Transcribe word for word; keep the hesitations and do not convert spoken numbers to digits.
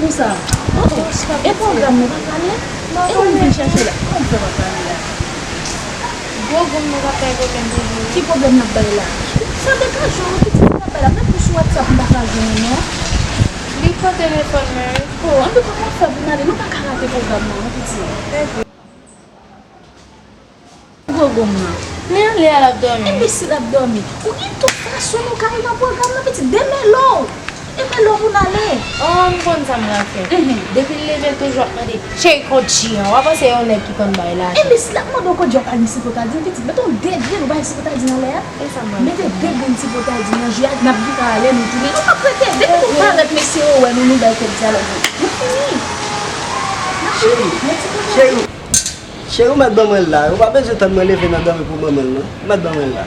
Sa. Oh, oh. E pwogram nan pa pale? E ou vin chèche la? Kòman w fè pa pale la? Gwo granm nan k ap bay pwoblèm toujou, wi. Ki pwoblèm l ap bay la? Sa dekache w, pitit, sa l ap bay la. Mwen pou sou WhatsApp, m pa ka jwenn ou, non. Li pran telefòn mwen, wi. Oh, anben kòman w fè pou n ale? Nou pa ka rate pwogram nan, non, pitit. Gwo granm nan. Li anlè a, l ap dòmi. Enbesil ap dòmi. Ou gen tout fason nou ka rive nan pwogram nan, pitit. Demèlo! Demèlo pou n ale. Oh, m konn sa m ka fè. Mhm. Depi l leve, l toujou ap mande, "Cheri, kòdji an?" W a panse yon nèg ki konn bay lajan. Enbesil ap mande w kòdji, w pa gen sipotadin, pitit. Mete yon de grenn, ou pa gen sipotadin anlè a? E sa m pral fè? Mete de grenn sipotadin nan je a, n ap vin ale, nou tounen. Nou p ap rete. Depi nou parèt, mesye yo wè nou, nou bay kòb dyalòg yo. Nou fini. N ap fini. Cheri, cheri. Cheri, ou mèt ban mwen l la. Ou pa bezwen tann mwen leve nan dòmi pou ban mwen l, non. Ou mèt ban mwen l la.